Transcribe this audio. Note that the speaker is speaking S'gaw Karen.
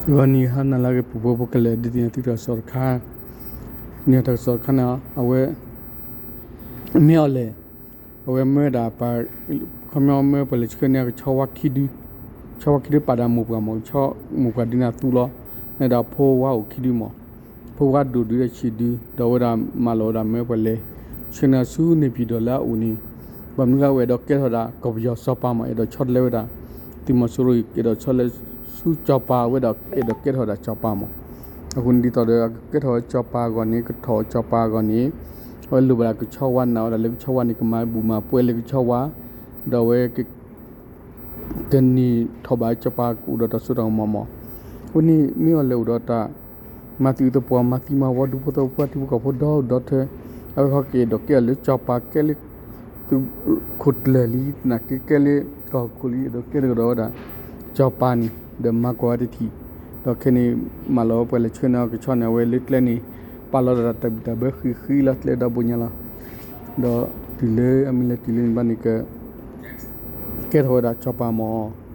ဂီၤနံၤဟါနၤလၢအဂ့ၤ ပူၤဖိဖိခဲလၢာ် ဒုးသ့ၣ်ညါသုတၢ်ကစီၣ်တခါ, န့ၣ်တၢ်ကစီၣ်တခါန့ၣ် အဝဲ မ့ၢ်အီၤလဲၣ်, အဝဲမၢဝဲဒၣ်ပှၤ ခီပညီမၢပှၤလဲၤဆှၢန့ၢ်ကဆီဝါခံဒု, ဆီဝါခံဒုပာ်ဒီးမိၢ်ပှၢ်မး, မိၢ်ပှၢ်ဒုန့ၣ်အသူလီၤ, န့ၣ်ဒီးဖိဝါအိၣ်ခံဒုမး, ဖိဝါဒိၣ်ဒုဒီးဆံးဒု, ဒီးအဝဲဒၣ်မၢလီၤဝဲဒၣ်မၢပှၤလဲၤဆှၢန့ၢ်ဆူန့ၣ်ပၠံၣ်ဒီးလၢအအိၣ်န့ၣ်, ဘၣ်မနုၤအဝဲအဲၣ်ဒိးကဲထီၣ်ဝဲဒၣ်ကီၢ်ပယီၤစီၤပၤမး, အဲၣ်ဒိးဆီတလဲဝဲဒၣ် သုးမီၤစိရိၤအံၤ အဲၣ်ဒိးဆီတလဲဆူစီၤပၤ, အဝဲဒၣ်အဲၣ်ဒိးကဲထီၣ်ဝဲဒၣ်စီၤပၤမး, အဃိန့ၣ်ဒ်သိးဒီး ကဲထီၣ်ဝဲစီၤပၤအဂီၢ်န့ၣ် ကထီၣ်စီၤပၤအဂီၢ်န့ၣ်, အဝဲလိၣ်ဘၣ်ဒၣ်ကဆီဝါနာ်ဝဲဒၣ်လၢကဆီဝါန့ၣ် ကမၤဘူၣ်မၤပှဲၤလၢကဆီဝါ, ဒီးအဝဲ ကန့ၢ်ထီၣ်ဘၣ်စီၤပၤကအိၣ်ဒီးတၢ်စိတၢ်ကမီၤမး, အဃိန့ၣ်မ့ၢ်အီၤလဲၣ်အိၣ်ဒီးတၢ် မၤသံသပှၢ် မၤသံမၤဝီ ဒူဖိသဝီဖိ ထံဖိကီၢ်ဖိဒီဒူၣ်ဒီထၢ, အဝဲဃီကအဲၣ်ဒိးကဲအီၤလၢစီၤပၤ ကဲလၢ သုးခိၣ်ကျၢၢ်လံ သနာ်က့ကဲလၢကီၢ်ခိၣ်လံ အဲၣ်ဒိးကဲထီၣ်ကဒီးဝဲဒၣ် စီၤပၤန့ၣ် ဒီးမၤကွၢ်ဝဲတထံၣ်, ဒီးခဲန့ၣ် မၢလီၤဝဲပှၤလဲၤဆှၢန့ၢ်အီၤကဆီန့ၣ် အဝဲလၢကျဲန့ၣ် ပာ်လီၤဒၣ်တၢ်ဘံၣ်တၢ်ဘၢဃံးဃံးလီၤကျဲဒီဘိညါလီၤ, ဒီးတုၤလၢအမ့ၢ်လဲၤတုၤလၢန့ၣ်ဘၣ်န့ၣ်က ကဲထီၣ်ဝဲဒၣ်စီၤပၤမး